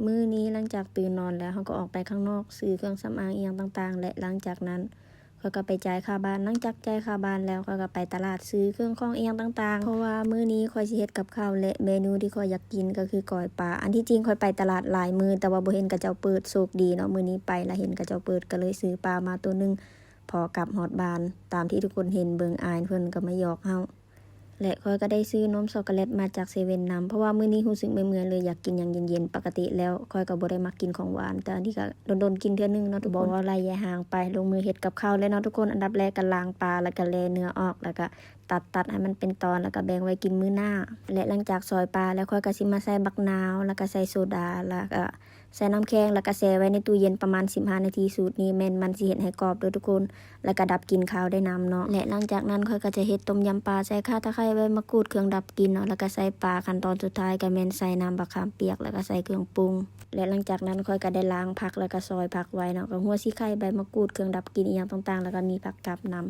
ມື້ນີ້ຫຼັງຈາກຕື່ນນອນແລ້ວ ເຮົາກໍອອກໄປຂ້າງນອກ ຊື້ເຄື່ອງສຳອາງອີ່ຫຍັງຕ່າງໆ ແລະ ຫຼັງຈາກນັ້ນ ຂ້ອຍກໍໄປຈ່າຍຄ່າບ້ານ. ຫຼັງຈາກຈ່າຍຄ່າບ້ານແລ້ວ ຂ້ອຍກໍໄປຕະຫຼາດຊື້ເຄື່ອງຂອງອີ່ຫຍັງຕ່າງໆ ເພາະວ່າມື້ນີ້ຂ້ອຍຊິເຮັດກັບເຂົ້າ ແລະ ເມນູທີ່ຂ້ອຍຢາກກິນກໍຄືກ້ອຍປາ. ອັນທີ່ຈິງຂ້ອຍໄປຕະຫຼາດຫຼາຍມື້ ແຕ່ວ່າບໍ່ເຫັນເຂົາເຈົ້າເປີດ. ໂຊກດີເນາະ ມື້ນີ້ໄປລະເຫັນເຂົາເຈົ້າເປີດ ກໍເລີຍຊື້ປາມາໂຕໜຶ່ງ ພໍກັບຮອດບ້ານ ຕາມທີ່ທຸກຄົນເຫັນ. ເບິ່ງ ອ້າຍເພິ່ນກໍມາຢອກເຮົາ ແລະ ຂ້ອຍກໍໄດ້ຊື້ນົມຊັອກໂກແລັດມາຈາກເຊເວັ່ນນຳ ເພາະວ່າມື້ນີ້ຮູ້ສຶກເມື່ອຍໆ ເລີຍຢາກກິນຫຍັງເຢັນໆ. ປະກະຕິແລ້ວຂ້ອຍກໍບໍ່ໄດ້ມັກກິນຂອງຫວານ ແຕ່ອັນນີ້ກໍດົນໆ ກິນເທື່ອໜຶ່ງເນາະທຸກຄົນ. ບໍ່ເວົ້າຫຼາຍ ຢ່າຫ່າງໄປ ລົງມືເຮັດກັບເຂົ້າເລີຍເນາະທຸກຄົນ. ອັນດັບແລກກໍລ້າງປາ ແລ້ວກໍແລ່ເນື້ອອອກ ແລ້ວກໍຕັດໆ ໃຫ້ມັນເປັນຕອນ ແລ້ວກໍແບ່ງໄວ້ກິນມື້ໜ້າ. ແລະ ຫຼັງຈາກຊອຍປາແລ້ວ ຂ້ອຍກໍຊິມາໃສ່ບັກນາວ ແລ້ວກໍໃສ່ໂຊດາ ແລ້ວກໍ ໃສ່ນ້ຳແຂງ ແລ້ວກໍແຊ່ໄວ້ໃນຕູ້ເຢັນປະມານສິບຫ້ານາທີ. ສູດນີ້ແມ່ນມັນຊິເຮັດໃຫ້ກອບເດີ້ທຸກຄົນ ແລ້ວກໍດັບກິ່ນຄາວໄດ້ນຳເນາະ. ແລະ ຫຼັງຈາກນັ້ນຂ້ອຍກໍຈະເຮັດຕົ້ມຍຳປາ ໃສ່ຂ່າ ຕະໄຄ ໃບມະກູດ ເຄື່ອງດັບກິ່ນເນາະ ແລ້ວກໍໃສ່ປາ. ຂັ້ນຕອນສຸດທ້າຍກໍແມ່ນໃສ່ນ້ຳບັກຂາມປຽກ ແລ້ວກໍໃສ່ເຄື່ອງປຸງ. ແລະ ຫຼັງຈາກນັ້ນຂ້ອຍກໍໄດ້ລ້າງຜັກ ແລ້ວກໍຊອຍຜັກໄວ້ເນາະ ກໍຫົວສີໄຄ ໃບມະກູດ ເຄື່ອງດັບກິ່ນອີ່ຫຍັງຕ່າງໆ ແລ້ວກໍມີຜັກກາດນຳ.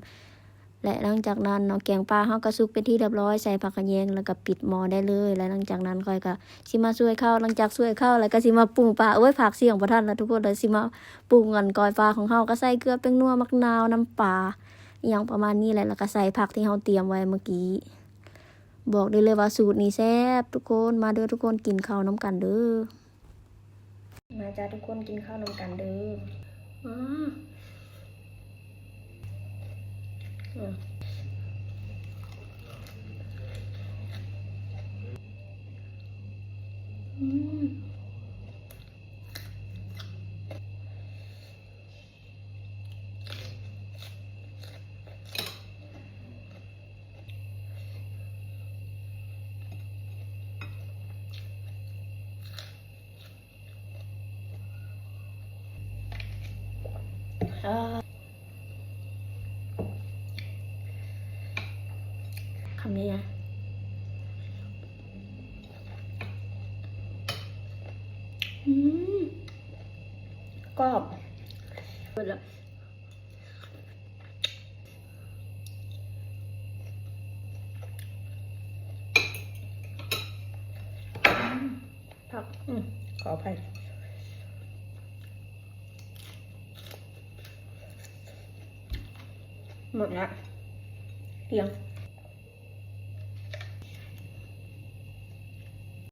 ແລະ ຫຼັງຈາກນັ້ນເນາະ ແກງປາເຮົາກໍສຸກເປັນທີ່ລຽບຮ້ອຍ ໃສ່ຜັກຂະແຍງ ແລ້ວກໍປິດໝໍ້ໄດ້ເລີຍ. ແລະ ຫຼັງຈາກນັ້ນຂ້ອຍກໍຊິມາສວຍເຂົ້າ ຫຼັງຈາກສວຍເຂົ້າແລ້ວກໍຊິມາປຸງປາ. ໂອ້ຍ ພາກສຽງບໍ່ທັນລະທຸກຄົນ ແລ້ວຊິມາປຸງອັນກ້ອຍປາຂອງເຮົາ ກໍໃສ່ເກືອ ແປ້ງນົວ ໝາກນາວ ນ້ຳປາ ອີ່ຫຍັງປະມານນີ້ແຫຼະ ແລ້ວກໍໃສ່ຜັກທີ່ເຮົາຕຽມໄວ້ເມື່ອກີ້. ບອກໄດ້ເລີຍວ່າສູດນີ້ແຊບທຸກຄົນ ມາເດີ້ທຸກຄົນ ກິນເຂົ້ານຳກັນເດີ້. ມາຈ້າທຸກຄົນ ກິນເຂົ້ານຳກັນເດີ້. ອືມ ອືມ ອືມ. ເອີ ຄຳໃຫຍ່ໆ ອືມ ກອບ ເບິດລະ. ຜັກ ອືມ ຂໍອະໄພ ໝົດລະ ພຽງ.